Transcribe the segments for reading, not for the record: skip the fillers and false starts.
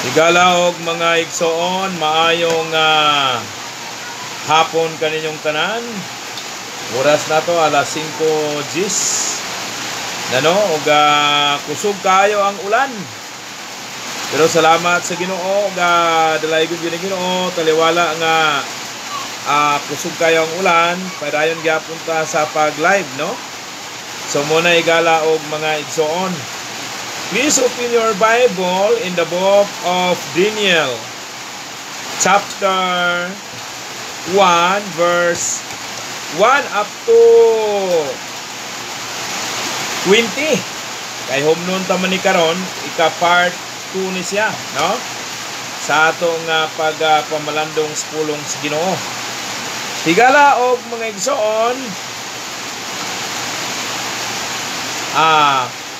Higala og mga igsoon, maayong hapon kaninyong tanan. Oras na to alas 5:10. Nano og kusog kayo ang ulan. Pero salamat sa Ginoo og dalaygon gyud ni Ginoo taliwala nga kusog kayo ang ulan, padayon gyapon ta sa pag-live, no? So muna, higala og mga igsoon. Please open your Bible in the book of Daniel, chapter 1, verse 1 up to 20. Kay humnon ta man ni karon, ika part 2 ni siya, no? Sa atong pagpamalandong sa pulong sa Ginoo. Higala og mga igsoon,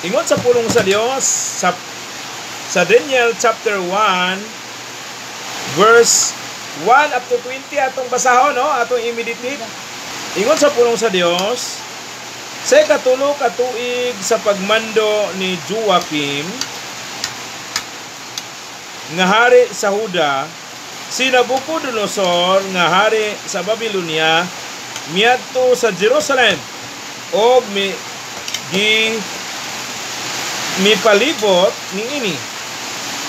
ingon sa pulong sa Dios sa Daniel chapter 1 verse 1 up to 20 atong basahon, no, atong i-meditate. Ingon sa pulong sa Dios, sa ikatulo ka tuig sa pagmando ni Joakim nga hari sa Huda, si Nabucodonosor nga hari sa Babylonia miadto sa Jerusalem og mi gi mipalibot niini.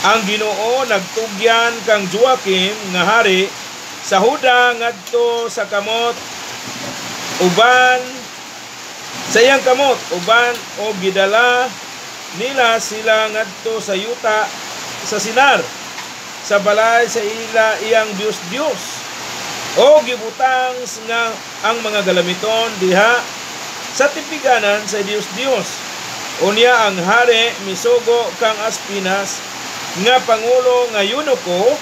Ang Ginoo nagtugyan kang Joakim nga hari sa Huda ngadto sa kamot uban sa iyang kamot uban og gidala nila sila ngadto sa yuta sa Sinar sa balay sa ila iyang Dios Dios o gibutang nga ang mga galamiton diha sa tipiganan sa Dios Dios. Unya ang hari misugo kang Aspinas nga pangulo nga eunuko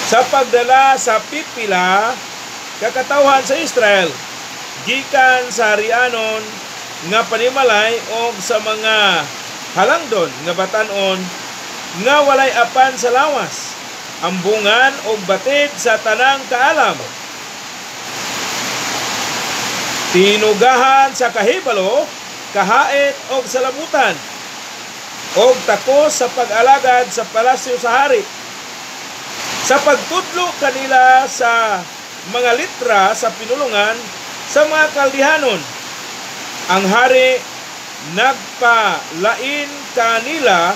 sa pagdala sa pipila kakatawhan sa Israel gikan sa harianon nga panimalay og sa mga halangdon nga batan-on nga walay apan sa lawas, ambungan og batid sa tanang kaalam, tinugahan sa kahibalo, kahait og salabutan, og takos sa pag-alagad sa palasyo sa hari, sa pagtudlo kanila sa mga litra sa pinulungan sa mga Kaldihanon. Ang hari nagpalain kanila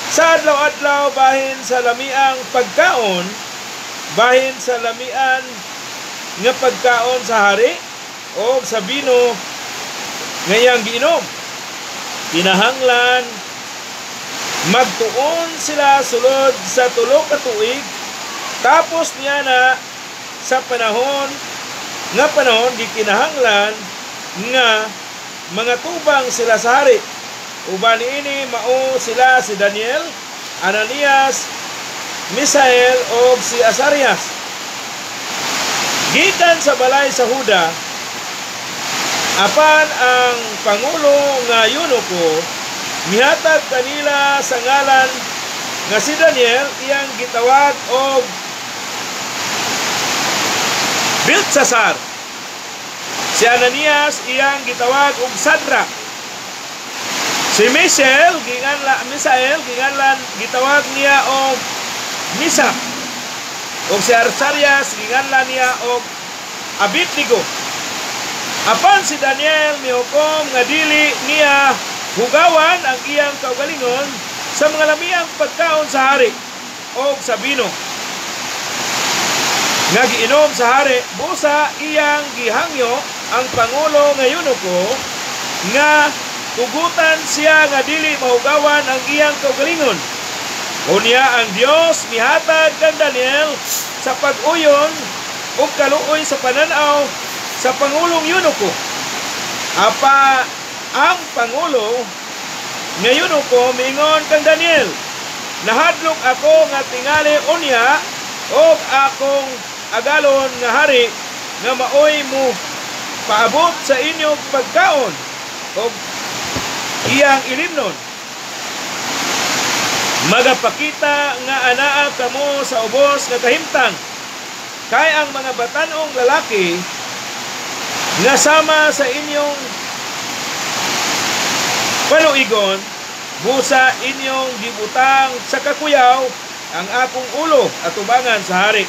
sa adlaw-adlaw bahin sa lamiang pagkaon, bahin sa lamian nga pagkaon sa hari o sa bino nga iyang giinom. Kinahanglan magtuon sila sulod sa 3 ka tuig, tapos niya na sa panahon nga panahon gikinahanglan nga mga tubang sila sa hari. Uban niini mao sila si Daniel, Ananias, Misael ug si Azarias. Gikan sa balay sa Huda, apan ang pangulo nga eunuko mihatag kanila sa ngalan nga si Daniel iyang gitawag og Belteshazzar. Si Ananias iyang gitawag og Sadrak. Si Misael ginganlan gitawag niya og Misak. Og si Azarias ginganlan niya og Abednego. Apan si Daniel mihukom nga dili niya hugawan ang iyang kaugalingon sa mga lamiang pagkaon sa hari og sa bino nga giinom sa hari. Busa iyang gihangyo ang pangulo nga eunuko nga tugutan siya nga dili mahugawan ang iyang kaugalingon. Unya ang Dios mihatag kang Daniel sa pag-uyon ug kaluoy sa pananaw sa pangulong eunuko. Apa ang pangulo nga eunuko miingon kang Daniel, "Nahadlok ako nga tingali unya og akong agalon nga hari nga maoy mo paabot sa inyong pagkaon og iyang ilimnon. Magapakita nga anaa kamo sa ubos nga kahimtang, kay ang mga batan-ong lalaki nga sama sa inyong panuigon Busa inyong gibutang sa kakuyaw ang akong ulo atubangan sa hari.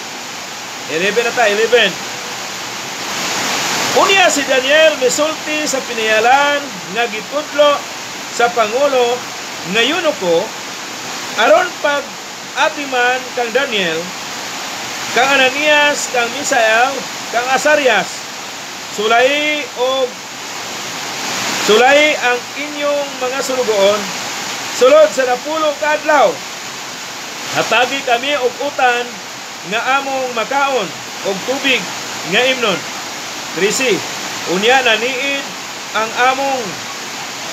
11 na ta, 11. Unya si Daniel misulti sa pinayalan nga gitudlo sa pangulo nga eunuko aron pag atiman kang Daniel, kang Ananias, kang Misael, kang Asarias, sulay og sulay ang inyong mga sulugoon sulod sa 10 ka adlaw. Hatagi kami og utan nga among makaon og tubig nga imnon. 13. Unya naniid ang among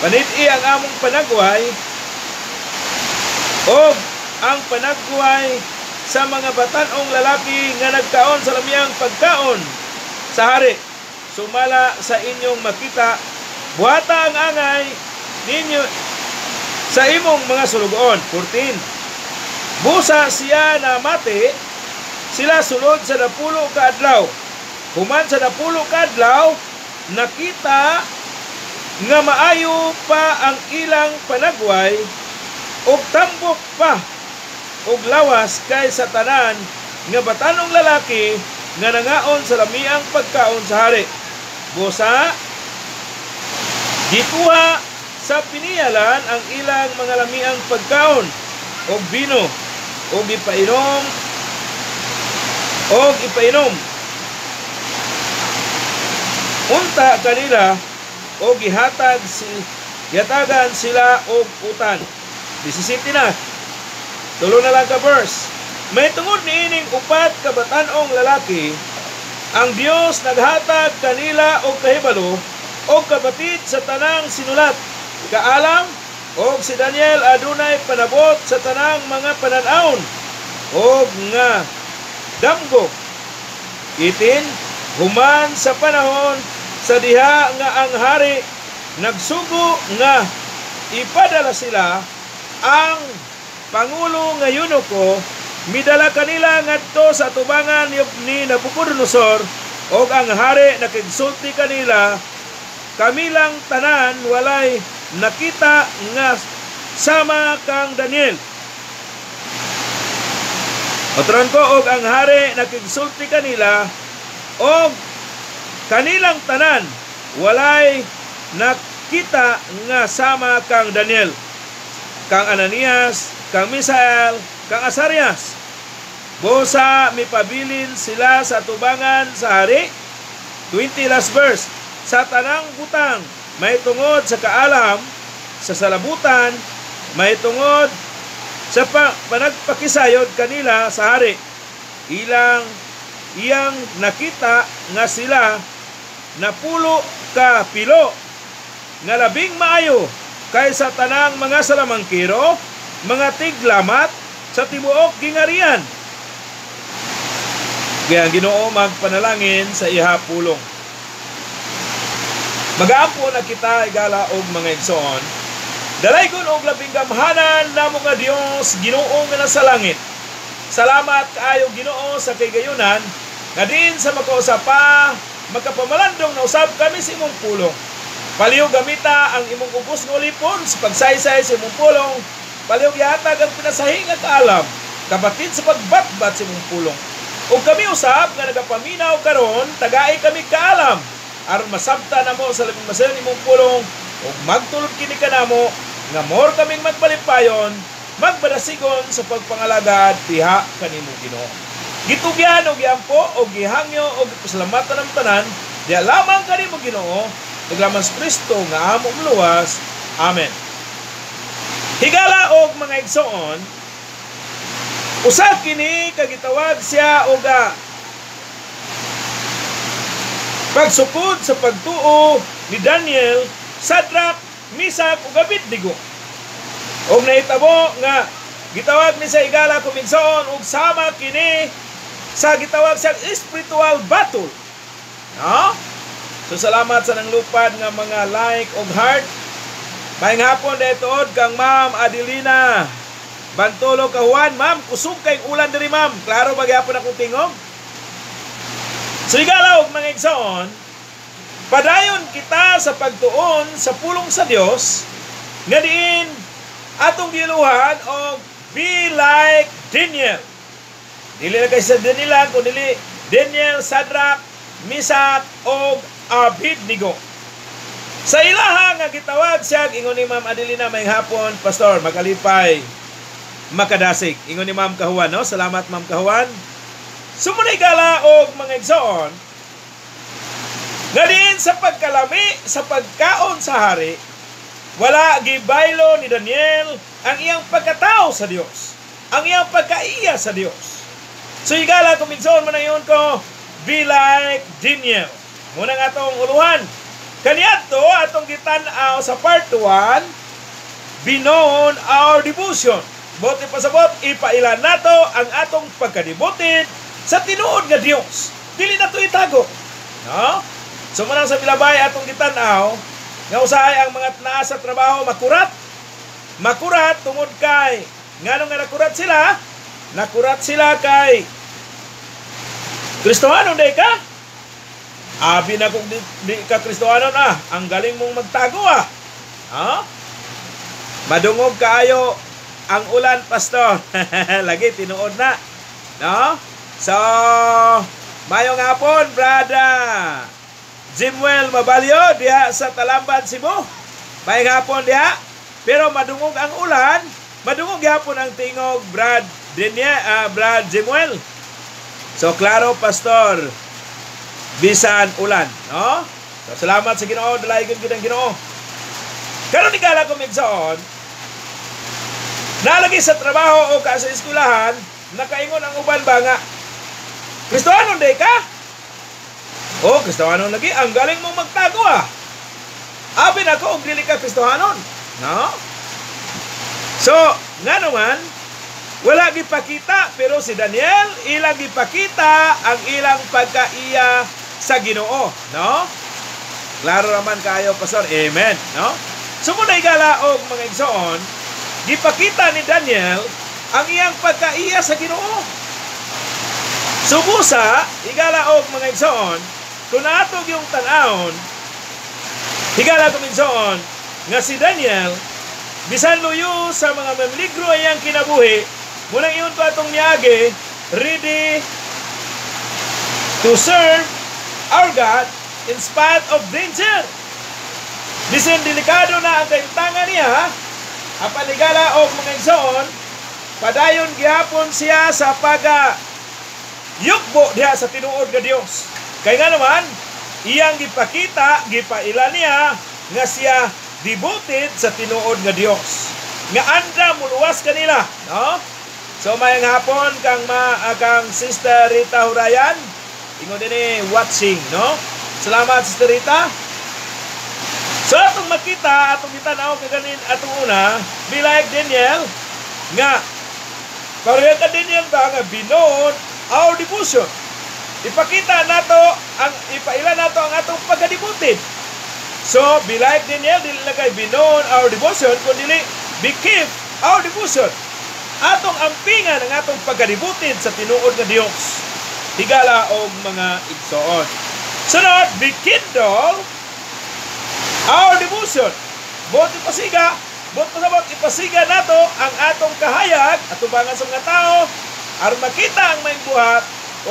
panid-i ang among panagway og ang panagway sa mga batan-ong lalaki nga nagkaon sa lamiyang pagkaon sa hari. Sumala sa inyong makita, buhata ang angay ninyo sa imong mga sulugoon. 14. Busa siya na mati sila sulod sa 10 ka adlaw. Human sa 10 ka adlaw, nakita nga maayo pa ang ilang panagway og tambok pa og lawas kaysa tanan nga batanong lalaki nga nangaon sa lamiang pagkaon sa hari. Busa gikuha sa piniyalan ang ilang mga lamiang pagkaon og bino og ipainom og ipainom unta kanila og gihatag si gihatagan sila og utan. 17 na. Tulo na lang ka verse. May tungod niining upat ka batan-ong lalaki, ang Dios naghatag kanila og kahibalo og kabatid sa tanang sinulat, kaalam, og si Daniel adunay panabot sa tanang mga panan-awon og nga damgo. 18. Human sa panahon sa diha nga ang hari nagsugo nga ipadala sila, ang pangulo nga eunuko midala kanila ngadto sa atubangan ni Nabucodonosor, og ang hari nakigsulti kanila, kamilang tanan walay nakita nga sama kang Daniel. Otron ko, og ang hari nakigsulti kanila og kanilang tanan walay nakita nga sama kang Daniel, kang Ananias, kang Misael, kang Asarias. Busa mipabilin sila sa tubangan sa hari. 20 last verse. Sa tanang butang may tungod sa kaalam sa salabutan, may tungod sa panagpakisayod kanila sa hari. Ilang iyang nakita nga sila 10 ka pilo nga labing maayo kaysa tanang mga salamangkiro, mga tiglamat sa tibuok gingarian. Kaya ang Ginoo magpanalangin sa iha pulong. Magaampo na kita igala og mga igsoon. Dalaygon og labing gamhanan namo nga Dios, Ginoo nga nasa langit. Salamat kaayo Ginoo sa kigayunan nga diin sa makausa pa makapamalandong na usab kami sa imong pulong. Palihog gamita ang imong ubos nga ulipon sa pagsaysay sa imong pulong. Palihog ihatag ang pinasahi nga kaalam kabatid sa pagbatbat sa imong pulong. Ug kami usab nga nagapaminaw karon, tagai kami kaalam aron masabta namo sa labing masayon imong pulong ug magtulod kini kanamo nga more kaming magpalipayon, magbadasigon sa pagpangalagad diha kanimo Ginoo. Gitugyan og giampo og gihangyo og gipasalamatan ang tanan diha lamang kanimo Ginoo, naglaman sa Kristo nga among luwas. Amen. Higala og mga igsoon, usa kini kagitawag siya og pagsukod sa pagtuo ni Daniel, Shadrach, Mesach ug Abednego. Og nahitabo nga gitawag ni sa higala kumigsoon og sama kini sa gitawag sa spiritual battle. No? So salamat sa nanglupad nga mga like og heart. Maayong hapon daytood kang Ma'am Adelina Bantolo Kahuan. Ma'am, kusog kay ulan diri ma'am. Klaro ba gyapon akong tingog? So higala og mga igsoon, padayon kita sa pagtuon sa pulong sa Dios nga diin Atong giluhan og "Be like Daniel". Dili na kay sa Daniel lang, kun dili Daniel, Shadrach, Meshach og Abednego. Sa ilaha nga gitawag siya, ingon ni Ma'am Adelina, "Maayong hapon, pastor, makalipay, makadasig." Ingon ni Ma'am Kahuan, no? Salamat, Ma'am Kahuan. Sumunay gala og mga igsoon, nga diin sa pagkalami sa pagkaon sa hari, wala gibaylo ni Daniel ang iyang pagkatao sa Dios, ang iyang pagkaiya sa Dios. So higala kung igsoon man ingon ko, "Be like Daniel." Muna nga atong uluhan. Kaniadto atong gitan-aw sa part 1, "Be known our devotion." Buot ipasabot, ipailan nato ang atong pagka-devoted sa tinuod nga Dios. Dili nato itago. No? So manang sa milabay atong gitan-aw nga usahay ang mga naa sa trabaho makurat. Makurat tungod kay ngano nga nakurat sila? Nakurat sila kay, "Kristohanon day ka? Abi na kung di ka Kristohanon ah. Ang galing mong magtago ah." Ha? Madungog kaayo ang ulan, pastor. Lagi, tinuod na. No? So, mayong hapon, brother Jimuel Mabalyo, diha sa Talamban, Cebu. Mayong hapon diha. Pero madungog ang ulan, madungog gyapon ang tingog, Brad Denia, Brad Jimuel. So, klaro, pastor, bisan ulan, no? So, salamat sa Ginoo, dalaygon gid ang Ginoo. Karon higala ko igsoon, nalagi sa trabaho o ka sa eskwelahan, nakaingon ang uban ba nga, "Kristohanon day ka? Oh, Kristohanon lagi, ang galing mong magtago ah. Abi na ko og dili ka Kristohanon." No? So, nga naman, wala gipakita, pero si Daniel, ilang gipakita ang ilang pagkaiya sa Ginoo, no? Klaro naman kayo, pastor. Amen, no? So muna higala og mga igsoon, gipakita ni Daniel ang iyang pagkaiya sa Ginoo. Subusa, higala og mga igsoon, kung atog yung tan-awon, higala kong igsoon, nga si Daniel, bisan luyo sa mga mamligro iyang kinabuhi, munang iyon ko atong niagi, ready to serve our God in spite of danger. Bisan delikado na ang kahimtangan niya, apan higala og mga igsoon, padayon gihapon siya sa paga yugbo diha sa tinuod nga Dios. Kay nga naman, iyang gipakita, gipaila niya nga siya devoted sa tinuod nga Dios. Nga anda muluwas kanila, no? So mayang hapon kang Sister Rita Hurayan. Ingon dinhi, watching, no? Salamat, Sister Rita. So atong makita, atong gitanaw kaganin atong una, "Be like Daniel" nga pareha ka Daniel ba nga be known our devotion. Ipakita nato ang ipaila nato ang atong pagka-devoted. So, "Be like Daniel," dili lang kay be known our devotion, kundi be keep our devotion. Atong ampingan ang atong pagka-devoted sa tinuod nga Dios. Higala og mga igsoon. Sunod, be kindle our devotion. Buot ipasiga, buot pasabot ipasiga nato ang atong kahayag atubangan sa mga tao aron makita ang maayong buhat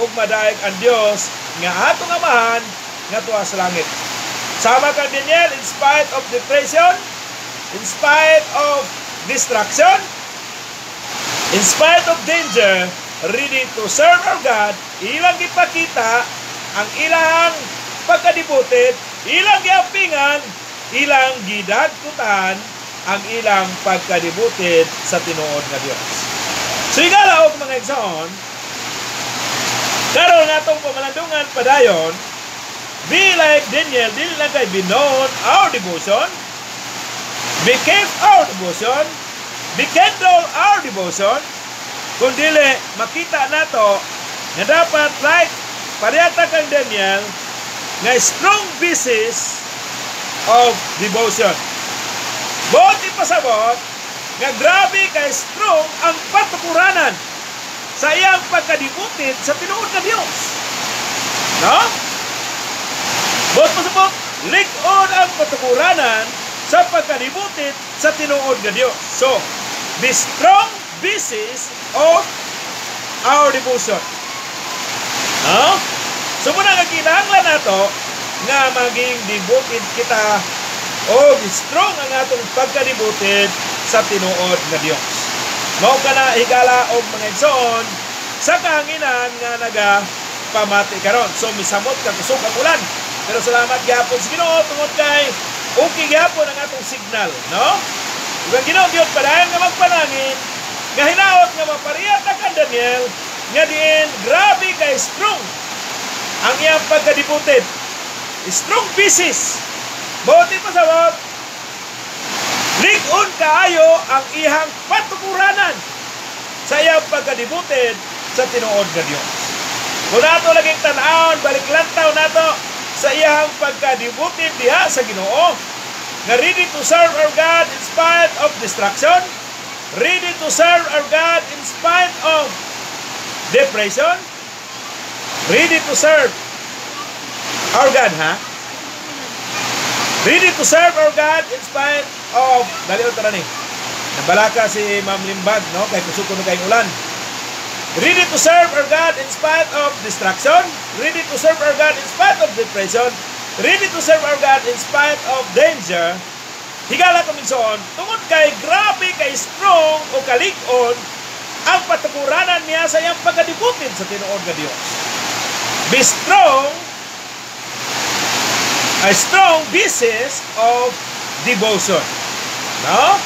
ug madaig ang Dios nga atong Amahan nga tuwa sa langit. Sama kang Daniel, in spite of depression, in spite of distraction, in spite of danger, ready to serve our God, ilang gipakita ang ilang pagka-devoted, ilang giampingan, ilang gidagkutan ang ilang pagka-devoted sa tinuod nga Dios. So higala og mga igsoon, karon atong pamalandungan padayon, "Be like Daniel," dili lang kay be known our devotion, be keep our devotion, be kindle our devotion, kung dili makita nato nga dapat like parehata kang Daniel nga strong basis of devotion. Buot ipasabot nga grabe kay strong ang patukuranan sa iyang pagka-devoted sa tinuod nga Dios. No? Buot pasabot, lig-on ang patukuranan sa pagka-devoted sa tinuod nga Dios. So, the strong basis of our devotion. No? So muna nga kinahanglan nato nga maging devoted kita o strong ang atong pagka-devoted sa tinuod nga Dios. Mao kana, higala og mga igsoon sa kahanginan nga naga pamati karon. So misamot ka kusog ang ulan. Pero salamat gyapon sa Ginoo tungod kay okay gyapon ang atong signal, no? Ug ang Ginoo gyud padayon nga magpanangin nga hinaot nga maparehata ta kan Daniel nga diin grabe kay strong ang iyang pagka-devoted. Strong basis. Buot pasabot, lig-on kaayo ang iyang patukuranan sa iyang pagka-devoted sa tinuod nga Dios. Kung nato laging tan-awon, balik lantaw nato sa iyang pagka-devoted diha sa Ginoo, nga ready to serve our God in spite of destruction, ready to serve our God in spite of depression, ready to serve our God, ha? Ready to serve our God in spite of, dali tara ni. Nabalaka si Ma'am Limbag, no? Kay kusog kuno kay ulan. Ready to serve our God in spite of destruction, ready to serve our God in spite of depression, ready to serve our God in spite of danger. Higala kaminsoon, tungod kay grabe kay strong o kalig-on ang patukuranan niya sa iyang pagka-devoted sa tinuod nga Dios. Be strong, a strong basis of devotion. No?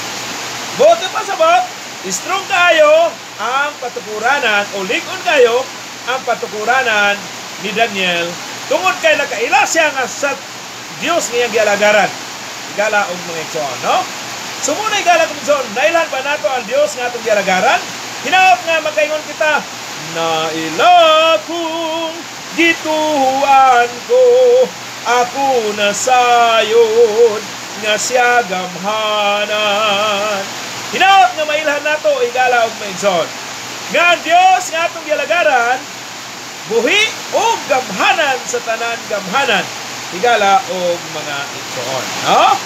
Buot pasabot, strong kayo ang patukuranan o lig-on kayo ang patukuranan ni Daniel tungod kay nakaila siya nga sa Dios ngiyang gialagaran. Higala og mga igsoon, no? So muna, higala og igsoon, nailhan ba nato ang Dios nga atong gialagaran? Hinaot nga makaingon kita, "Naila kong gituan ko, ako nasayod nga siya gamhanan." Hinaot nga mailhan nato, higala og mga igsoon, nga ang Dios nga atong gialagaran buhi o gamhanan sa tanan gamhanan, higala og mga igsoon, no?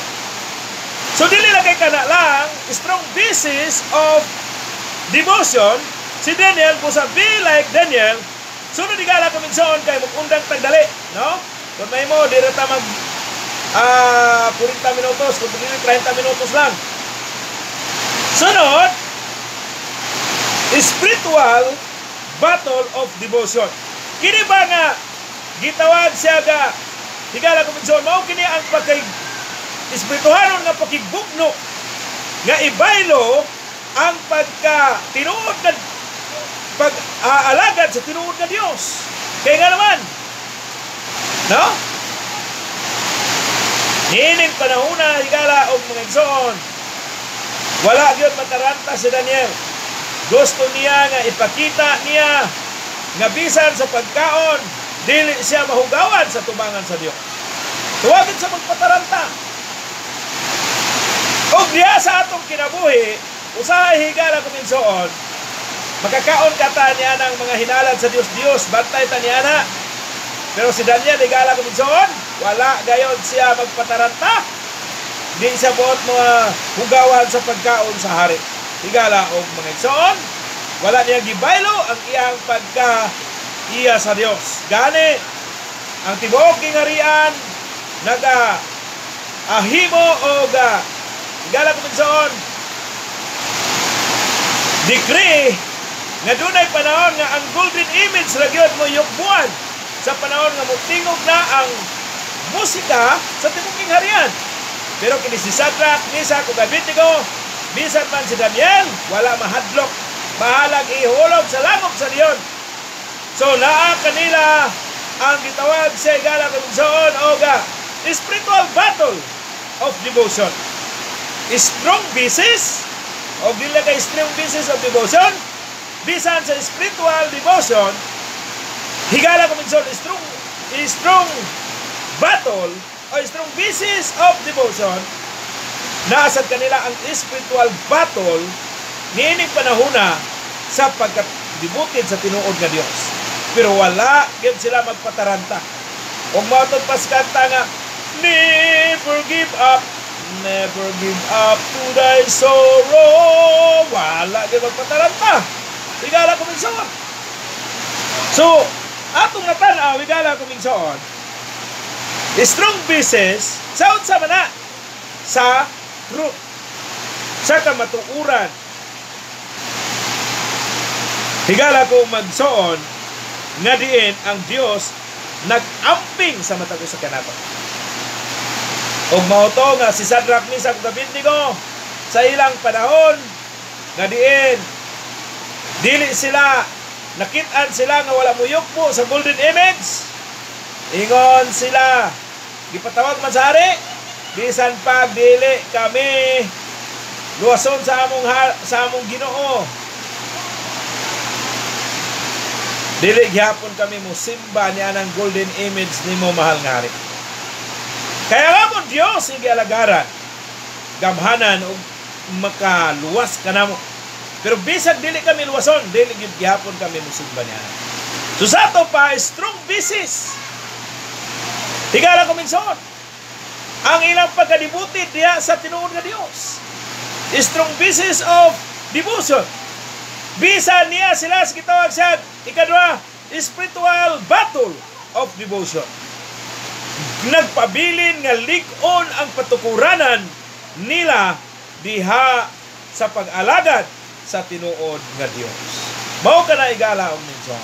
So dili lang kay kana lang strong basis of devotion si Daniel, busa be like Daniel. Sunod, higala kaminsoon, kay mugundang tagdali, no? Kung may mo dira ta mag 40 minutos, kung dili 30 minutos lang. Sunod, spiritual battle of devotion. Kini ba nga gitawag siya ga, higala kaminsoon, mao kini ang pagkay espirituhanon nga pakigbugno nga ibaylo ang pagka tinuod nga pag-aalagad sa tinuod nga Dios. Kaya nga naman, no? Niining panahona, higala og mga igsoon, wala gyud mataranta si Daniel. Gusto niya nga ipakita niya nga bisan sa pagkaon, dili siya mahugawan sa tubangan sa Dios. Tuwagin sa magpataranta. Og diha sa atong kinabuhi, usahay, higala kuminsoon, makakaon ka ta niya ng mga hinalad sa Dios Dios, bantay ta niya na. Pero si Daniel, higala kuminsoon, wala gayon siya magpataranta. Di siya buot mga hugawan sa pagkaon sa hari. Higala og mga igsoon, wala niya gibaylo ang iyang pagka iya sa Dios. Gani, ang tibuok gingarian naga ahimo og higala kuminsoon, decree nga dunay panahon nga ang golden image ra gyud mo yukbuan sa panahon nga motingog na ang musika sa tibuok harian. Pero kini si Shadrach, Meshach ug Abednego, bisan man si Daniel, wala mahadlok. Bahalag ihulog sa langop sa leon. So naa kanila ang gitawag sa, higala kaminsoon, oga spiritual battle of devotion. Strong basis o dili kay strong basis of devotion, bisan sa spiritual devotion, higala kaminsoon, strong strong battle o strong basis of devotion, naasad kanila ang spiritual battle niining panahona sa pagka-devoted sa tinuod nga Dios. Pero wala gyud sila magpataranta. Ug mautod pas kanta nga "Never give up, Never give up to thy sorrow. Wala gyud magpataranta. Higala ko minsan. So, atong natan-aw, higala ko minsan, strong basis sa unsa man na? Sa truth. Sa kamatuoran. Higala ko magsoon nga diin ang Dios nag-amping sa matag usa kanato. Ug mao to nga si Shadrach, Meshach ug Abednego sa ilang panahon nga diin dili sila nakit-an sila nga wala moyukbo sa golden image. Ingon sila, gipatawag man sa hari, bisan pag dili kami luwason sa among Ginoo, dili gihapon kami mo simba niya ng golden image nimo, mahal nga hari. Kaya nga mo Dios ang gialagaran, gamhanan ug makaluwas kanamo. Pero bisag dili kami luwason, dili gyud gihapon kami mosimba niya. So sa ato pa, strong basis. Higala ko minsan, ang ilang pagka-devoted diha sa tinuod nga Dios. Strong basis of devotion. Bisan niya sila sa gitawag siya ikadua, spiritual battle of devotion. Nagpabilin nga lig-on ang patukuranan nila diha sa pag-alagad sa tinuod nga Dios. Mao ka na, igala og minsan.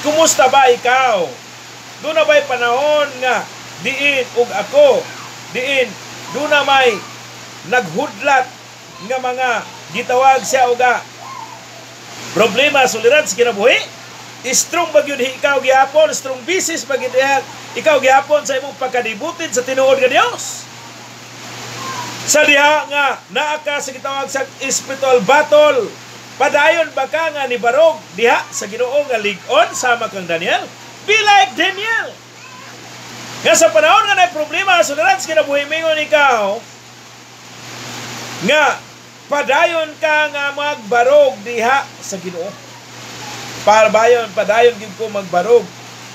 Kumusta ba ikaw? Doon na ba'y panahon nga diin ug ako diin doon na may naghudlat nga mga gitawag siya uga problema, suliran sa kinabuhi? Strong ba gyud ikaw gihapon? Strong basis ba gyud ikaw gihapon sa imong pagka-devoted sa tinuod nga Dios? Sa diha nga naa ka sa gitawag sa spiritual battle, padayon ba ka nga nibarog diha sa Ginoo nga lig-on sama kang Daniel? Be like Daniel. Nga sa panahon nga naay problema, suliran sa kinabuhi, mingon ikaw nga padayon ka nga magbarog diha sa Ginoo. Padayon, padayon gid ko magbarog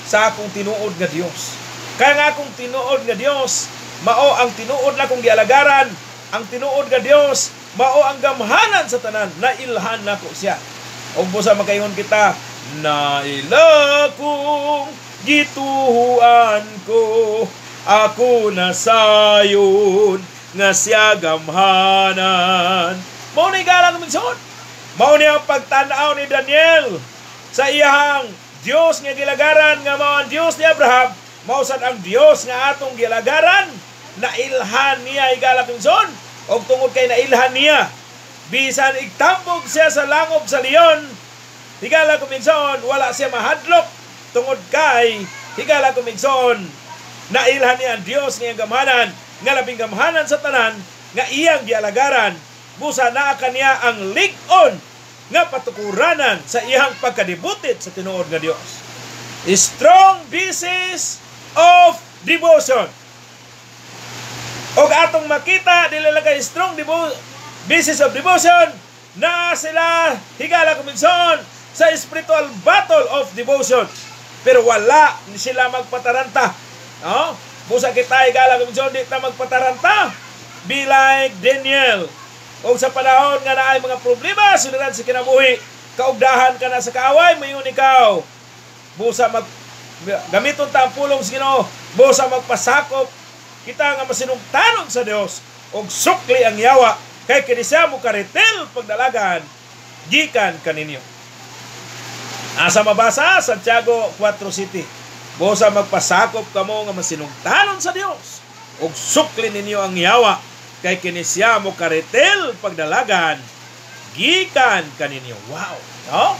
sa akong tinuod nga Dios. Kaya nga akong tinuod nga Dios, mao ang tinuod na akong gialagaran, ang tinuod nga Dios, mao ang gamhanan sa tanan, nailhan nako siya. Ug busa makaingon kita, naila kong gituhuan ko, ako nasayon nga siya gamhanan. Mao ni galang minson. Mao ni ang pagtan-aw ni Daniel sa iyang Dios nga gilagaran nga mao ang Dios ni Abraham, mao sad ang Dios nga atong gilagaran. Nailhan niya, higala minson. Og tungod kay nailhan niya, bisan igtambog siya sa langob sa leon, higala kuminson, wala siya mahadlok tungod kay, higala kuminson, nailhan niya ang Dios nga iyang gamhanan, nga labing gamhanan sa tanan, nga iyang gialagaran. Busa naa kaniya ang lig-on nga patukuranan sa iyang pagka-devoted sa tinuod nga Dios. Strong basis of devotion. Og atong makita dili lang kay strong basis of devotion na sila, higala kuminson, sa spiritual battle of devotion. Pero wala sila magpataranta. No? Busa kita, higala kuminson, di ta magpataranta. Be like Daniel. O sa panahon nga naay mga problema, suliran sa kinabuhi, kaugdahan ka na sa kaaway, mayon ikaw. Busa mag gamiton ta ang pulong sa Ginoo, busa magpasakop kita nga masinugtanon sa Dios og sukli ang yawa kay kini siya mo karitel pagdalagan gikan kaninyo. Asa mabasa? Santiago 4 City. Busa magpasakop kamo nga masinugtanon sa Dios ug sukli ninyo ang yawa kay kini siya mo karitel pagdalagan gikan kaninyo. Wow, no?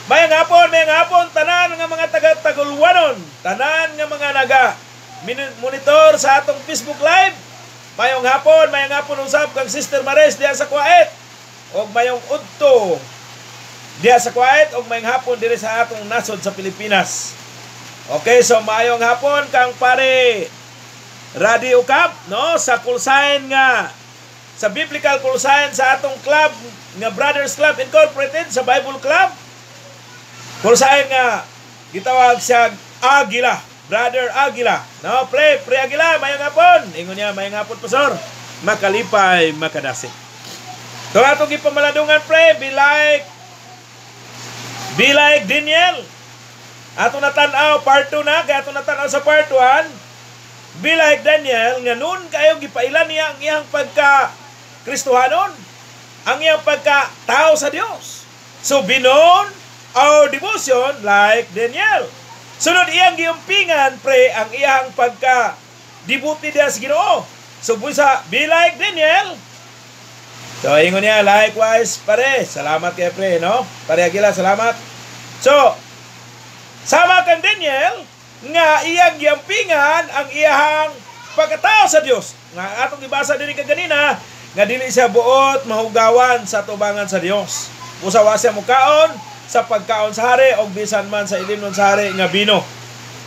Mayang hapon tanan nga mga taga-Tagulwanon, tanan nga mga naga monitor sa atong Facebook Live. Mayong hapon usab kang Sister Mares diha sa Kuwait. Og mayong udto diha sa Kuwait og mayong hapon diri sa atong nasod sa Pilipinas. Okay, so mayong hapon kang pare Radio Cup, no, sa call sign nga sa biblical call sign sa atong club nga Brothers Club Incorporated sa Bible Club. Call sign nga gitawag siya Agila, Brother Agila. No, pre, pre Agila, mayong hapon. Ingon niya, mayong hapon, pastor. Makalipay, makadasig. So atong gipamaladungan, pre, be like Daniel. Ato natan-aw part 2 na, kaya ato natan-aw sa part 1. Be like Daniel, nga noon kayo gipailan niya ang iyang pagka Kristohanon, ang iyang pagka tao sa Dios. So be known our devotion like Daniel. Sunod, iyang giumpingan, pre, ang iyang pagka devoted diha sa Ginoo. So busa be like Daniel. So ingon niya, likewise pare. Salamat kay pre, no? Pare Agila, salamat. So sama kang Daniel nga iyang giampingan ang iyang pagkatao sa Dios. Nga atong gibasa dinhi kaganina nga dili siya buot mahugawan sa tubangan sa Dios. Busa wa siya mukaon sa pagkaon sa hari og bisan man sa ilimnon sa hari nga bino.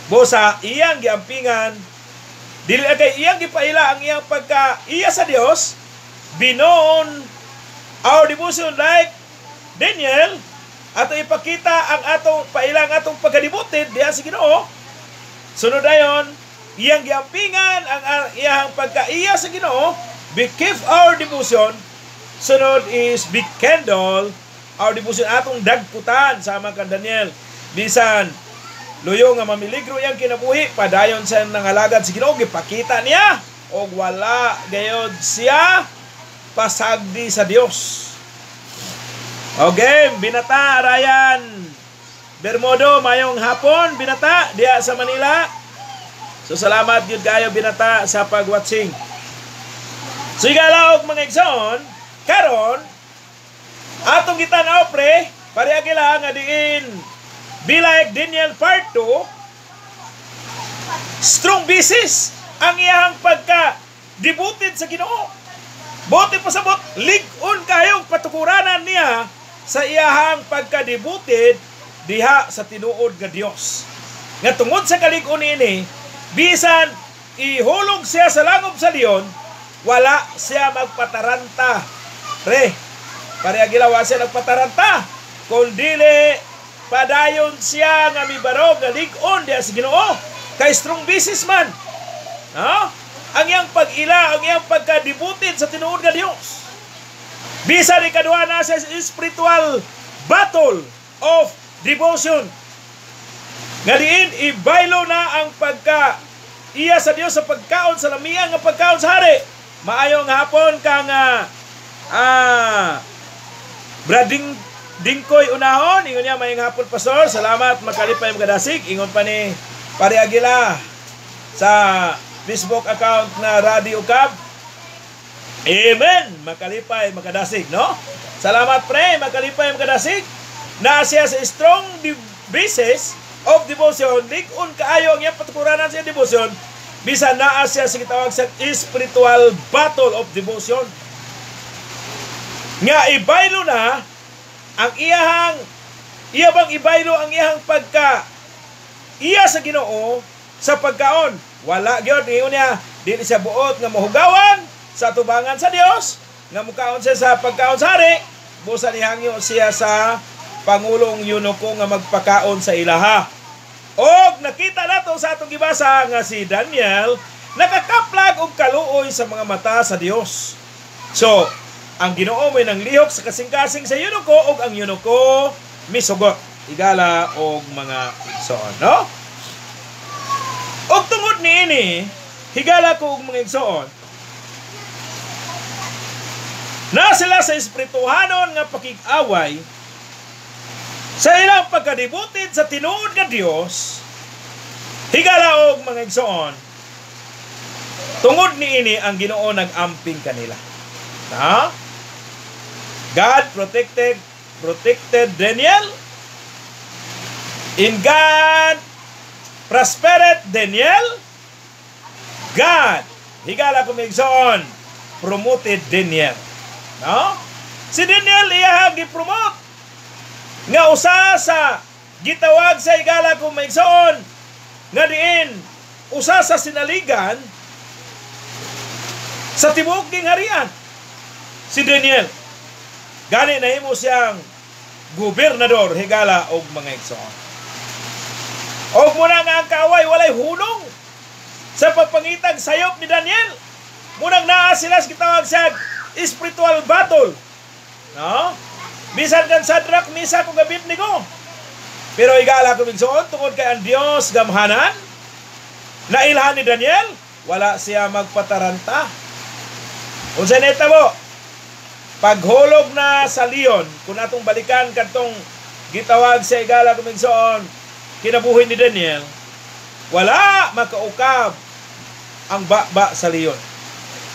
Busa iyang giampingan, dili kay iyang gipaila ang iyang pagka iya sa Dios. Be known our devotion like Daniel, ato ipakita ang atong paila, ang atong pagka-devoted diha sa Ginoo. Sunod dayon, iyang giampingan ang iyang pagkaiya sa Ginoo, be keep our devotion. Sunod is be kindle our devotion, atong dagkutan sama kan Daniel. Bisan luyo nga mamiligro iyang kinabuhi, padayon sa nangalagad sa Ginoo, gipakita niya og wala gayod siya pasagdi sa Dios. Okay, Binata Ryan Bermodo, mayong hapon, Binata, diya sa Manila. So salamat gyud kayo, Binata, sa pag-watching. So higala og mga igsoon, karon atong gitan-aw, pre, pare Agila, nga diin be like Daniel part 2, strong basis ang iyang pagka devoted sa Ginoo. Buot pasabot, lig-on kayong patukuranan niya sa iyahang pagka-devoted diha sa tinuod nga Dios. Nga tungod sa kalig-on niini, bisan ihulog siya sa langob sa leon, wala siya magpataranta. Pre, pare Agila, wa siya nagpataranta. Kung dili, padayon siya nga mibarog nga lig-on diha sa Ginoo. Kay strong basis man. No? Ang iyang pag-ila, ang iyang pagka-devoted sa tinuod nga Dios. Bisan ikaduha na sa spiritual battle of devotion. Nga diin ibaylo na ang pagka iya sa Dios sa pagkaon sa lamiang nga pagkaon sa hari. Maayong hapon kang Brading Dingkoy Unahon, ingon niya, "Maayong hapon, pastor. Salamat, makalipay, makadasig." Ingon pa ni Pare Aguila sa Facebook account na Radio Cab. Amen. Makalipay, makadasig, no? Salamat, pre, makalipay, makadasig. Na siya sa strong basis of devotion, lig-on kaayo ang iyang patukuranan sa devotion, bisan naa siya sa gitawag sa spiritual battle of devotion. Nga ibaylo na ang iyahang iya bang ibaylo ang iyahang pagka iya sa Ginoo sa pagkaon. Wala gyud, ingon niya, dili siya buot nga mahugawan sa tubangan sa Dios nga mukaon siya sa pagkaon sa hari. Busa nihangyo siya sa pangulong eunuko nga magpakaon sa ilaha. Og nakita nato sa atong gibasa nga si Daniel nakakaplag og kaluoy sa mga mata sa Dios. So, ang Ginoo may nanglihok sa kasing-kasing sa eunuko og ang eunuko misugot. Higala og mga igsoon, no? Og tungod niini, higala ko og mga igsoon, na sila sa espirituhanon nga pakig-away sa ilang pagka-devoted sa tinuod nga Dios. Higala og mga igsoon, tungod niini ang Ginoo nag-amping kanila. Ha? God protected protected Daniel. In God prospered Daniel. God, higala ko igsoon, promoted Daniel. No? Si Daniel iya gi-promote nga usa sa gitawag sa, higala ko maigsoon, nga diin usa sa sinaligan sa tibuok ning harian si Daniel. Gani nahimo siyang gobernador, higala og mga igsoon. Og muna nga ang kaaway walay hunong sa pagpangitag sayop ni Daniel. Munang naa sila sa gitawag sa spiritual battle. No? Bisan kan Shadrach, Meshach ug Abednego. Pero higala ko, igsoon, tungod kay ang Dios gamhanan, nailhan ni Daniel, wala siya magpataranta. Unsa nahitabo? Paghulog na sa leon, kung atong balikan kadtong gitawag sa, higala ko, igsoon, kinabuhi ni Daniel, wala makaukab ang baba sa leon.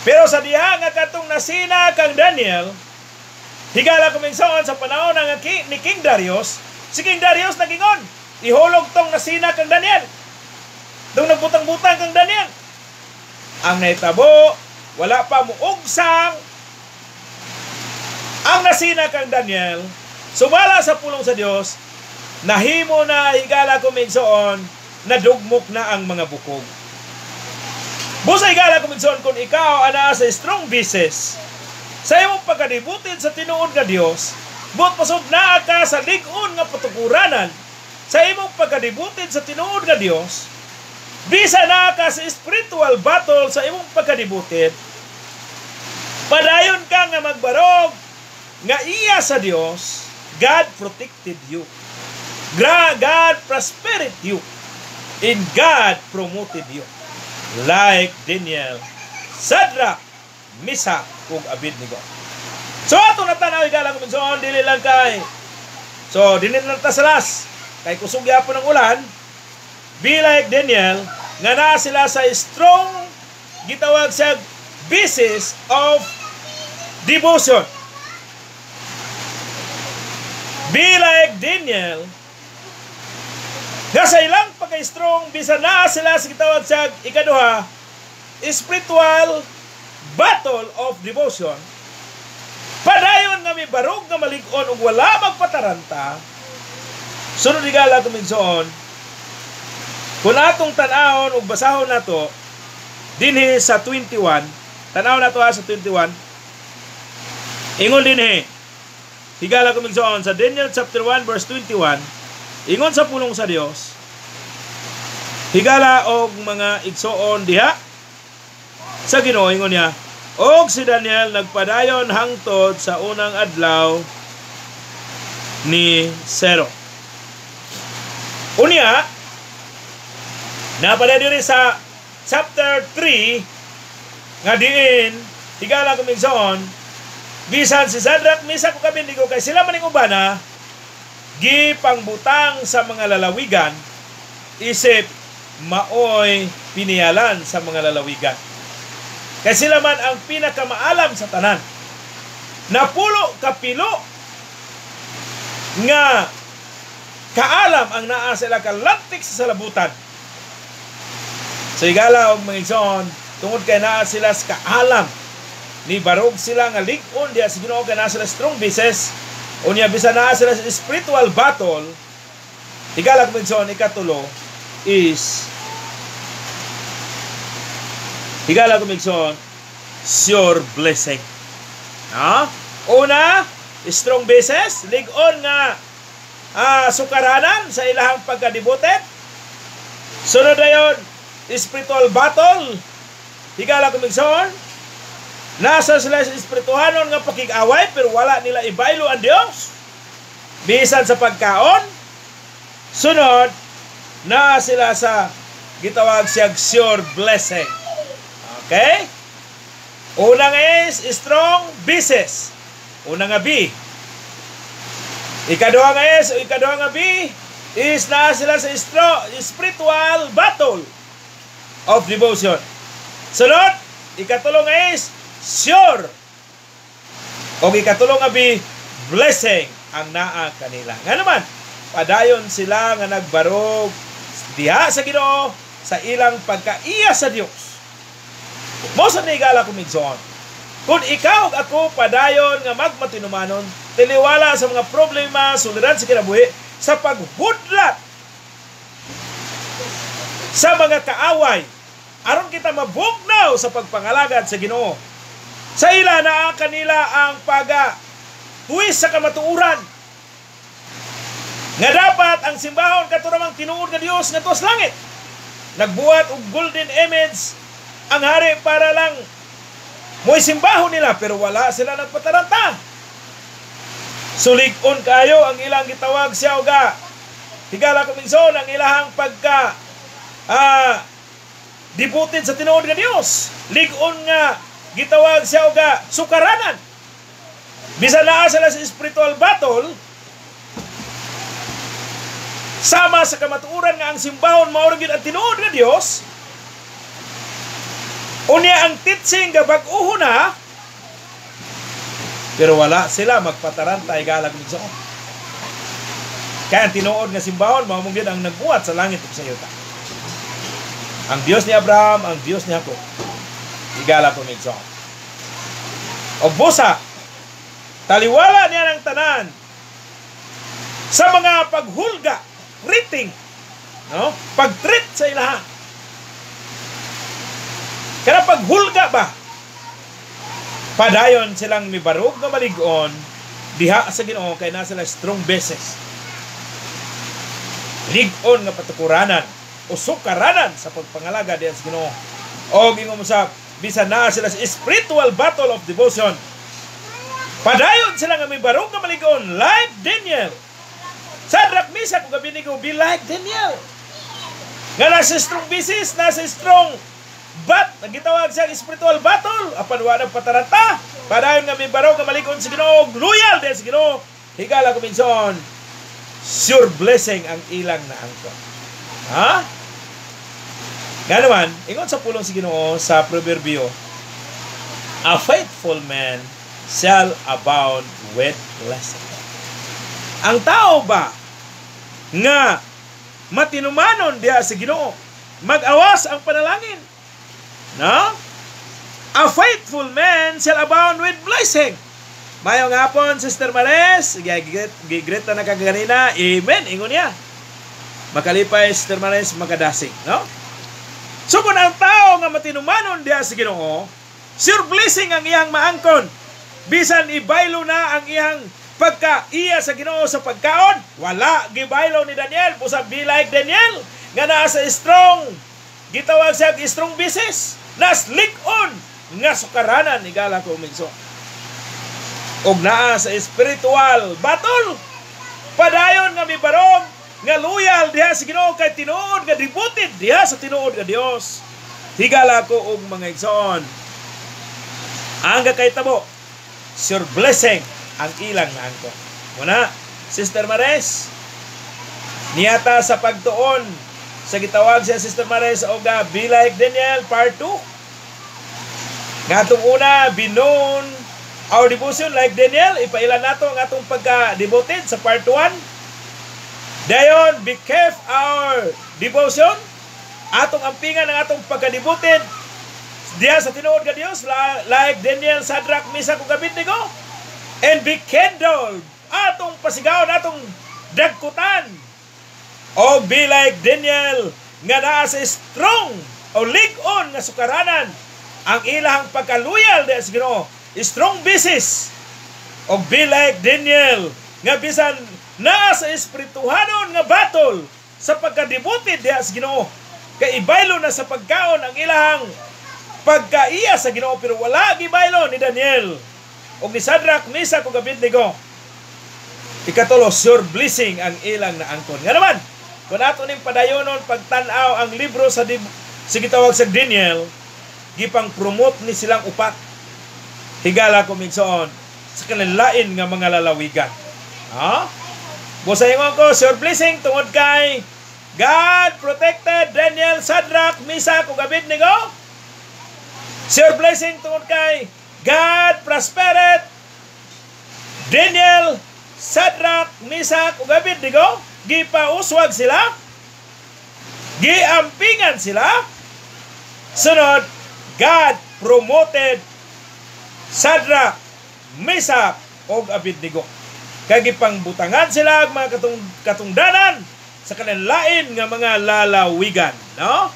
Pero sa diha nga katong nasina kang Daniel, higala ko, igsoon, sa panahon ng ni King Darius, si King Darius nagingon, "Ihulog tong nasina kang Daniel. Tong nagbutang-butang kang Daniel." Ang nahitabo, wala pa muugsang ang nasina kang Daniel, sumala sa pulong sa Dios, nahimo na, higala ko, igsoon, nadugmok na ang mga bukog. Busa, higala ko, igsoon, kung ikaw ana sa strong basis, sa imong pagka-devoted sa tinuod nga Dios, buot pasod naa ka sa lig-on nga patukuranan sa imong pagka-devoted sa tinuod nga Dios, bisa naa ka sa spiritual battle sa imong pagka-devoted, padayon ka nga magbarog nga iya sa Dios, God protected you. God prospered you. And God promoted you. Like Daniel, Shadrach, Meshach, ug Abednego. So ato na tanaw, higala ko, igsoon, dili lang kay. So dili lang ta sa last kay kusog gyapon ang ulan. Be like Daniel nga naa sila sa strong gitawag sa basis of devotion. Be like Daniel nga sa ilang pagka-strong, bisan naa sila sa gitawag sa ikaduha, spiritual battle of devotion, padayon nga mibarog nga malig-on ug wala magpataranta. Sunod, higala ko, igsoon, kung atong tan-awon ug basahon nato dinhi sa 21, tan-awon nato ha sa 21. Ingon dinhi, higala ko, igsoon, sa Daniel chapter 1 verse 21, ingon sa pulong sa Dios, higala og mga igsoon diha sa Ginoo, ingon niya, "Og si Daniel nagpadayon hangtod sa unang adlaw ni Ciro." Unya, napada diri sa chapter 3 nga diin, higala ko, igsoon, bisan si Shadrach, Meshach ug Abednego, kay sila maning ubana gipangbutang sa mga lalawigan isip maoy piniyalan sa mga lalawigan. Kay sila man ang pinakamaalam sa tanan. Napulo kapilo nga kaalam ang naa sila kalantik sa salabutan. Sa higala og mga igsoon, tungod kay naa sila sa kaalam, ni barog sila nga lig-on diha sa Ginoo kay naa sila strong basis. Unya bisan naa sila sa spiritual battle, higala og mga igsoon, ikatulo is, higala ko, igsoon, sure blessing. No? Una, strong basis, lig-on nga sukaranan sa ilahang pagka-devoted. Sunod na, spiritual battle. Higala ko, igsoon, nasa sila sa espirituhanon nga pakig-away pero wala nila ibaylo ang Dios. Bisan sa pagkaon. Sunod, na sila sa gitawag siyag sure blessing. Okay? Una nga is strong basis. Una nga B. Ikaduha nga is, o ikaduha nga B, is na sila sa spiritual battle of devotion. Sunod, ikatulo nga is sure. O ikatulo nga B, blessing ang naa kanila. Nga naman, padayon sila nga nagbarog diha sa Ginoo sa ilang pagkaiya sa Dios. Mo sa higala ko, igsoon. Kung ikaw ug ako padayon nga magmatinumanon, taliwala sa mga problema, suliran sa kinabuhi, sa paghudlat sa mga kaaway, aron kita mabugnaw sa pagpangalagad sa Ginoo. Sa ila naa kanila ang paga tuwis sa kamatuoran nga dapat ang simbahon kato ramang tinuod nga Dios nga sa langit. Nagbuhat og golden image ang hari para lang Mo'y simbahon nila pero wala sila nagpataranta. Sulig-on kayo ang ilang gitawag siya oga. Higala ko minson ang ilahang pagka devoted sa tinuod nga Dios. Lig-on nga gitawag siya oga sukaranan. Bisan naa sila sa spiritual battle, sama sa kamatuoran nga ang simbahon mao gyud ang tinuod nga Dios. Unya ang teaching nga bag-oho na, pero wala sila magpataranta, higala minson. Kaya ang tinuod nga simbahon mao gyud ang nagbuhat sa langit ug sa yuta. Ang Dios ni Abraham, ang Dios ni Jacob. Higala ko minson. Og busa, taliwala niya ng tanan sa mga paghulga, treating, no? Pag-treat sa ilaha. Kana paghulga ba? Padayon silang mibarog nga malig-on diha sa Ginoo kay naa sila strong basis. Lig-on nga patukuranan o sukaranan sa pagpangalaga diha sa Ginoo. O ingon mo sa bisan naa sila sa spiritual battle of devotion, padayon sila nga mibarog nga malig-on like Daniel. Shadrach, Meshach ug Abednego, be like Daniel. Nga nasa strong basis, nasa strong but nagitawag siya spiritual battle apan wa nang pataranta. Padayon nga mibarog nga malig-on sa Ginoo, loyal diha sa Ginoo. Higala ko minson, sure blessing ang ilang naangkon. Ha? Nga naman, ingon sa pulong sa Ginoo sa Proverbio, "A faithful man shall abound with blessing." Ang tao ba nga matinumanon diha sa Ginoo, mag-awas ang panalangin. No? A faithful man shall abound with blessing. Mayong hapon, Sister Mares. Gigret na nakaganina. Amen. Ingon niya. Makalipay, Sister Mares, makadasig. No? So kung ang tao nga matinumanon diha sa Ginoo, sure blessing ang iyang maangkon. Bisan ibaylo na ang iyang pagka iya sa Ginoo sa pagkaon, wala gibaylo ni Daniel. Busa be like Daniel, nga naa sa strong, gitawag siya strong basis, nas lig-on nga sukaranan, higala ko minso. Og naa sa spiritual battle, padayon nga mibarog nga loyal diha sa Ginoo kay tinuod nga devoted diha sa tinuod nga Dios. Higala ko og mga igsoon. Ang kakahitabo, sure blessing ang ilang naangkon. Muna, Sister Mares, niyata sa pagtuon sa gitawag siya Sister Mares og Be Like Daniel Part 2. Nga atong una, be known our devotion like Daniel, ipailan nato ang atong pagka-devoted sa part 1. Dayon, be kept our devotion. Atong ampingan ang atong pagka-devoted diha sa tinuod nga Dios like Daniel, Shadrach, Meshach ug Abednego. And be kindled. Atong pasigaon, atong dagkutan. O be like Daniel nga naa sa strong o lig-on nga sukaranan ang ilahang pagkaluyal diha sa Ginoo. Strong basis. O be like Daniel nga bisan naa sa espirituhanon nga battle sa pagka-devoted diha sa Ginoo. Kay ibaylo na sa pagkaon ang ilahang pagkaiya sa Ginoo pero wala gibaylo ni Daniel og ni Shadrach, Meshach ug Abednego. Ikatulo, sure blessing ang ilang naangkon. Nga naman, kung ato ning padayonon pagtan-aw ang libro sa gitawag sa Daniel, gipang promote ni silang upat. Higala ko minsoon sa kanilain nga mga lalawigan. Ha? Busa ingon ko, sure blessing tungod kay God protected Daniel, Shadrach, Meshach ug Abednego. Sure blessing tungod kay God prospered Daniel, Shadrach, Meshach ug Abednego. Gipauswag sila, giampingan sila. Sunod, God promoted Shadrach, Meshach ug Abednego. Kay gipangbutangan sila og mga katungdanan sa kanilain nga mga lalawigan, no?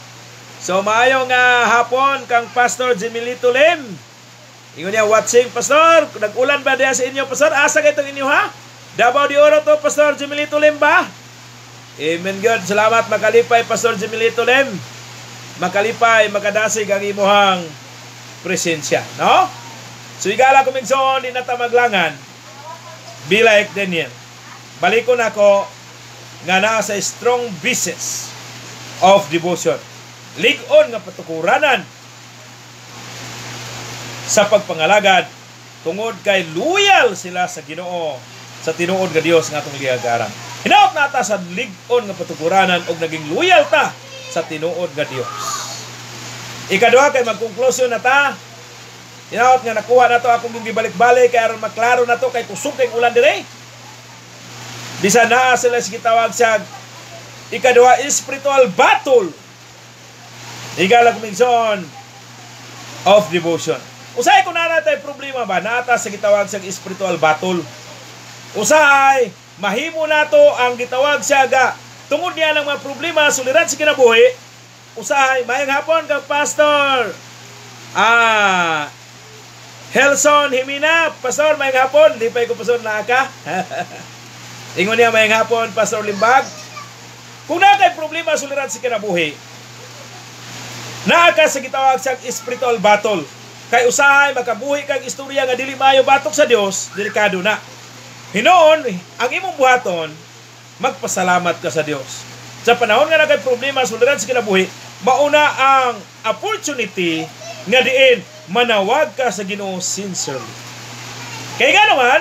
So maayo nga hapon kang Pastor Jimilito Lim. Ingon niya, watching, Pastor. Nag-ulan ba diha sa inyo, Pastor? Asa kay itong inyo, ha? Davao de Oro to, Pastor Jimilito Lim ba? Amen God. Salamat, makalipay, Pastor Jimilito Lim. Makalipay, makadasig ang imuhang presensya, no? So higala ko migsoon, di na ta maglangan. Be like Daniel. Balikon ako nga naa sa strong basis of devotion. Lig-on nga patukuranan sa pagpangalagad tungod kay loyal sila sa Ginoo, sa tinuod nga Dios nga atong giagaran. Hinaot na ta sa lig-on nga patukuranan og naging loyal ta sa tinuod nga Dios. Ikaduha, kay magkonklusyon na ta. Hinaot nga nakuha na to akong gibalik-balik kay aron maklaro na to, kay kusog kay ulan dire. Bisan naa sila sa gitawag siya ikaduha, spiritual battle. Higala kumigson of devotion. Usahay kung naa tay problema ba, naa ta sa gitawag sa spiritual battle. Usahay, mahimo nato ang gitawag siya ga tungod niya ng mga problema, suliran sa kinabuhi. Usahay, mayang hapon kang Pastor Helson Himina. Pastor, mayang hapon. Di pa ko, Pastor, naa ka. Ingon niya, mayang hapon, Pastor Limbag. Kung naa kay problema suliran sa kinabuhi, naa ka sa gitawag sa spiritual battle. Kay usahay makabuhi kag istorya nga dili maayo batok sa Dios, delikado na. Hinoon, ang imong buhaton, magpasalamat ka sa Dios. Sa panahon nga naa kay problema suliran sa kinabuhi, mauna ang opportunity nga diin manawag ka sa Ginoo sincerely. Kay nga naman,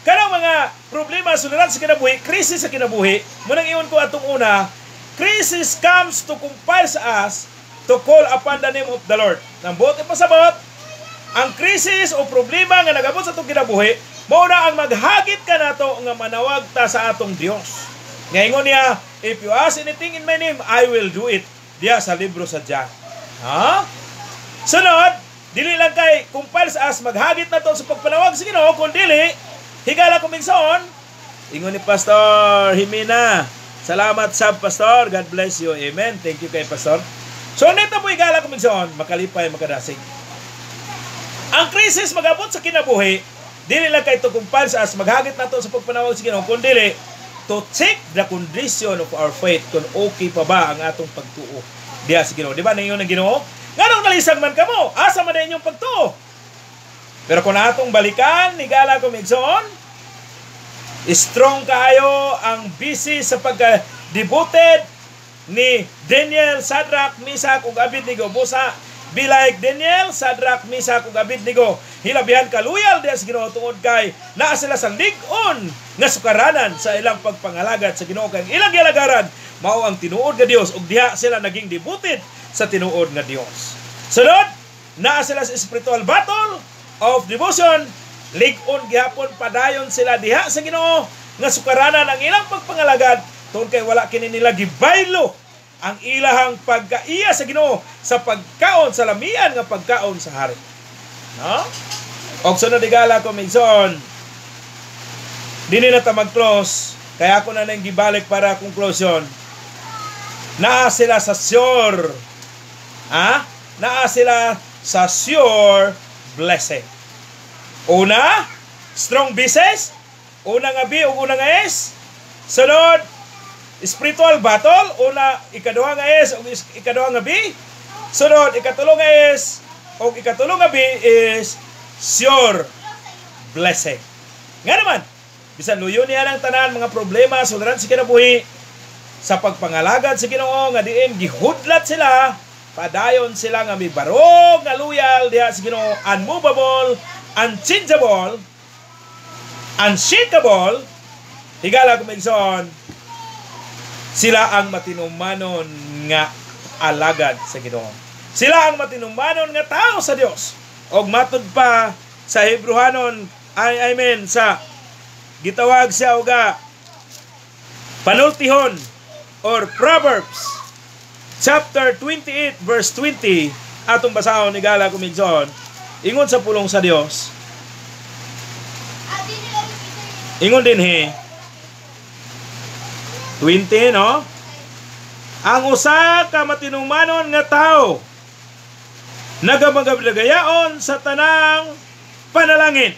kanang mga problema suliran sa kinabuhi, krisis sa kinabuhi, munang ingon ko atong una, crisis comes to compel us to call upon the name of the Lord. Nang buot ipasabot, ang krisis o problema nga nagabot sa atong kinabuhi, mao na ang maghagit ka nato nga manawag ta sa atong Dios. Nga ingon niya, "If you ask anything in my name, I will do it." Diya sa libro sa John. Ha? Sunod, dili lang kay compels us, maghagit na to sa pagpanawag sa Ginoo, kun dili, higala ko minsan, ingon ni Pastor Jimena. Salamat sab, Pastor. God bless you. Amen. Thank you kay Pastor. So, nito po, higala ko minsan, makalipay, makadasig. Ang krisis magabot sa kinabuhi, dili lang kay to compels us, maghagit na to sa pagpanawag sa Ginoo, kun dili, to check the condition of our faith, kung okay pa ba ang atong pagtuo diha sa Ginoo. Di ba ningon ng Ginoo? Nganong nalisag man kamo? Asa man na inyong pagtuo? Pero kung atong balikan, higala ko migsoon, strong kaayo ang busy sa pagka-devoted ni Daniel, Shadrach, Meshach ug Abednego. Busa, be like Daniel, Shadrach, Meshach ug Abednego. Hilabihan ka loyal diha sa Ginoo tungod kay naa sila sa lig-on nga sukaranan sa ilang pagpangalagad sa Ginoo, kay ilang gialagaran mao ang tinuod nga Dios ug diha sila naging devoted sa tinuod nga Dios. Sunod, naa sila sa spiritual battle of devotion. Lig-on gihapon, padayon sila diha sa Ginoo nga sukaranan ang ilang pagpangalagad tungod kay wala kini nila gibaylo ang ilahang pagkaiya sa Ginoo sa pagkaon sa lamian nga pagkaon sa hari. No? Og sunod, higala ko minsan, dili na ta mag-close, kaya ako na nang gibalik para conclusion. Naa sila sa sure. Ha? Naa sila sa sure blessing. Una, strong basis. Una nga B ug una nga S. Sunod, spiritual battle. Una, ikaduha nga S ug ikaduha nga B. Sunod, ikatulo nga S ug ikatulo nga B is sure blessing. Nga naman, bisan luyo niya ng tanan mga problema, suliran sa kinabuhi, sa pagpangalagad sa Ginoo nga diin gihudlat sila, padayon sila nga mibarog nga loyal diha sa Ginoo, unmovable, unchangeable, unshakable. Higala kumigson, sila ang matinumanon nga alagad sa Ginoo. Sila ang matinumanon nga tao sa Dios. Og matud pa sa Hebrehanon, ay, I mean, sa gitawag siya oga panultihon or Proverbs chapter 28 verse 20, atong basahon, higala kumigson. Ingon sa pulong sa Dios, ingon din he 20, no, ang usa ka matinumanon nga tao nagamagabdagayaon sa tanang panalangin.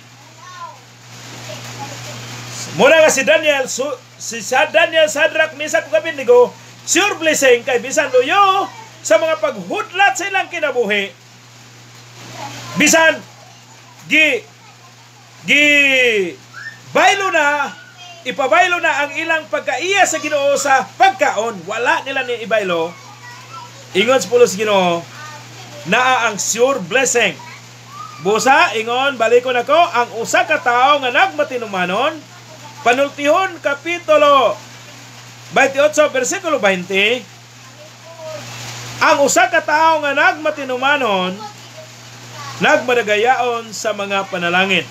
Muna nga si Daniel, si sa Daniel, Shadrach, Meshach ug Abednego, sure blessing kay bisan luyo sa mga paghudlat sa ilang kinabuhi. Bisan gi gi baylo na, ipabaylo na ang ilang pagkaiya sa Ginoo sa pagkaon, wala nila ni ibaylo. Ingon sa pulong sa Ginoo, naa ang sure blessing. Busa, ingon, balikon ako, ang usa ka tawo nga nagmatinumanon, Panultihon Kapitulo 28, versikulo 20, ang usa ka tawo nga nagmatinumanon, nagmadagayaon sa mga panalangin.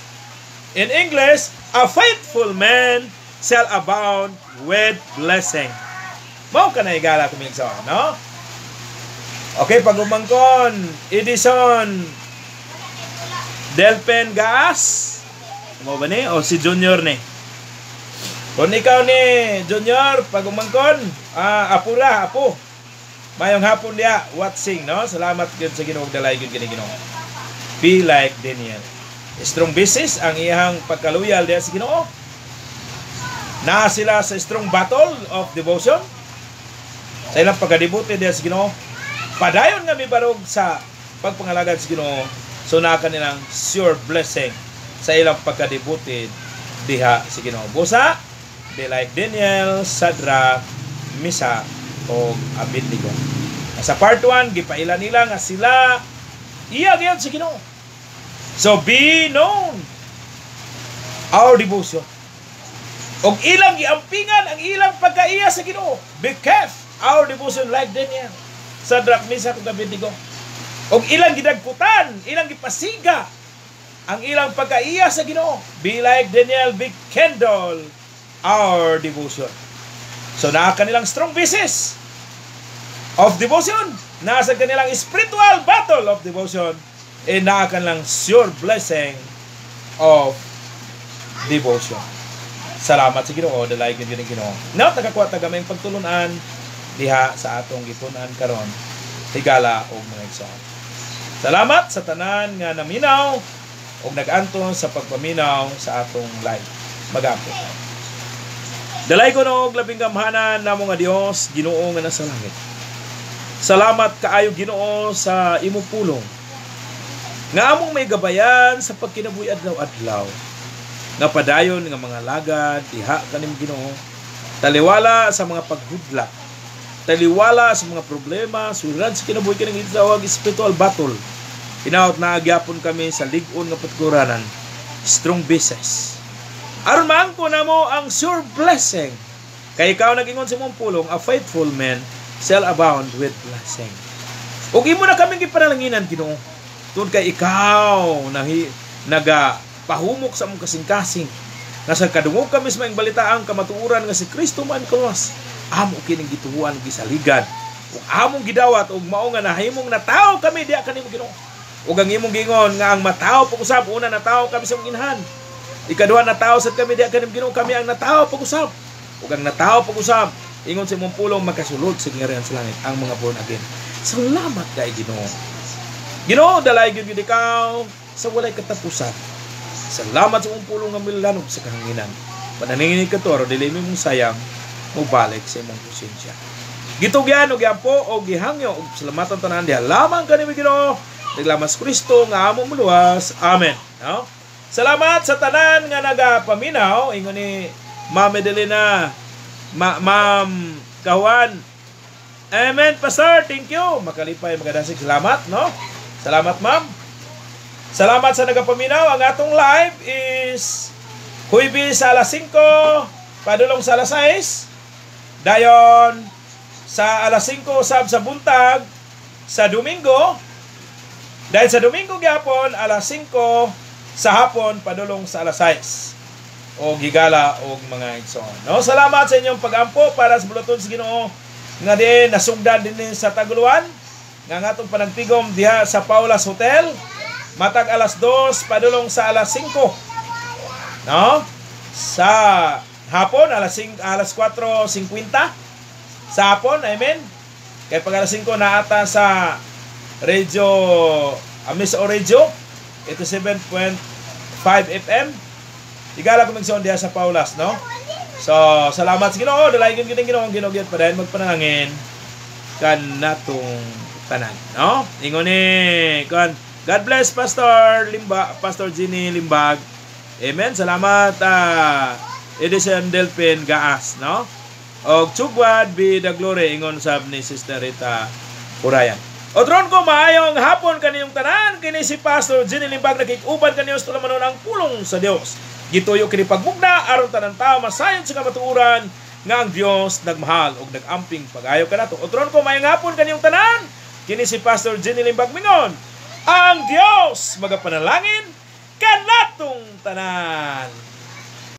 In English, "A faithful man shall abound with blessing." Mao ka na, higala kumigso, no? Okay, pag-umangkon, Edison Delpen Gaas. Mo ba ni? O si Junior ni? Kung ikaw ni Junior, pag-umangkon, apura, apo. Mayong hapon diya, watching, no? Salamat gyud sa Ginoo, dalay gyud kini Ginoo. Be like Daniel. Strong basis ang iyang pagkaluyal diya sa Ginoo. Naa sila sa strong battle of devotion. Sa ilang pagkadebote diya sa Ginoo. Padayon nga mibarog sa pagpangalagad sa Ginoo. So naa kanilang sure blessing sa ilang pagkadebote diha sa Ginoo. Busa, be like Daniel, Shadrach, Meshach, o Abednego. Sa part 1, gipaila nila nga sila iya gyud sa Ginoo. So be known our devotion. Og ilang giampingan ang ilang pagkaiya sa Ginoo. Be kept our devotion like Daniel, Shadrach, Meshach, ug Abednego. Og ilang gidagkutan, ilang gipasiga ang ilang pagkaiya sa Ginoo. Be like Daniel, be kindle our devotion. So naa kanilang strong basis of devotion. Naa sa kanilang spiritual battle of devotion. E naa kanilang sure blessing of devotion. Salamat sa Ginoo, dalay gyud gyud Ginoo. Now nakakuha ta gamay pagtulunan diha sa atong gitun-an karon, higala og mga igsoon. Salamat sa tanan nga naminaw og nag-anton sa pagpaminaw sa atong live. Magampo. Dalay ko og labing gamhanan namo nga Dios, Ginoo nga nasa langit. Salamat kaayo, Ginoo, sa imong pulong nga among may gabayan sa pagkinabuhi adlaw-adlaw. Nga padayon nga mga lagad diha kanim, Ginoo. Taliwala sa mga paghudlak, taliwala sa mga problema, sulod sa kinabuhi kining gitawag spiritual battle. Hinaot na gyapon kami sa lig-on nga patkuranan, strong basis. Aron maangko namo ang sure blessing. Kay ikaw nag-ingon sa imong pulong, "A faithful man shall abound with blessing." Ug imo na kaming gipanalanginan, Ginoo. Tungod kay ikaw nahi naga pahumok sa among kasing-kasing. Nga sa kadungog kami sa maayong balita, ang kamatuoran nga si Kristo man cross, amo kining gituohan, gisaligan. Ug among gidawat ug mao nga nahimong natawo kami diha kanimo, Ginoo. Ug ang imong gingon nga ang matawo pag-usab, una natawo kami sa imong inahan. Ikaduha, natawo sad kami diha kanimo, Ginoo, kami ang natawo pag-usab. Ug ang natawo pag-usab, ingon sa imong pulong, makasulod sa gingharian sa langit ang mga born again. Salamat kay Ginoo. Ginoo, dalay gyud gyud ikaw sa walay katapusan. Salamat sa imong pulong nga milanog sa kahanginan. Pananingin ka to, aron dili mong sayang, mobalik sa imong presensya. Gitugyan og giampo og gihangyo og salamatan tanan diha lamang kanimo, Ginoo. Naglamas Kristo nga among muluwas. Amen. No? Salamat sa tanan nga nagapaminaw, ingon ni Ma'am Edelina, Ma'am Kawan. Amen, Pastor. Thank you. Makalipay, magadasig. Salamat, no? Salamat, ma'am. Salamat sa nagapaminaw. Ang atong live is Huwebes sa alas 5, padulong sa alas 6. Dayon sa alas 5 sab sa buntag sa Domingo. Dahil sa Domingo gyapon alas 5 sa hapon padulong sa alas 6. O higala og mga igsoon. No, salamat sa inyong pagampo para sa buluhaton sa Ginoo nga din nasugdan din sa Taguluan nga ang atong panagtigom diha sa Paula's Hotel matag alas 2 padulong sa alas 5. No? Sa hapon alas 5, alas 4:50 sa hapon, amen. Kay pag alas 5 naata sa radio Amis o Radio 87.5 FM. Higala ko magsoon diha sa Paulas, no? So, salamat sa Ginoo, dalay gyud gyud Ginoo, Ginoo gyud padayon magpanalangin kanatong tanan, no? Ingon ni kon God bless, Pastor Limba, Pastor Ginny Limbag. Amen. Salamat, Edison Delpin Gaas, no? Og to God be the glory, ingon sab ni Sister Rita Urayan. Otron ko, maayong hapon kaniyong tanan. Kini si Pastor Ginny Limbag, nakikuban kaniyo sa tulamanon ang pulong sa Dios. Gituyo kini pagmugna aron tanan tao masayod sa kamatuoran nga ang Dios nagmahal ug nagamping pag-ayo kanato. Otron ko, maayong hapon kaniyong tanan. Kini si Pastor Ginny Limbag, mingon: ang Dios magapanalangin kanatong tanan.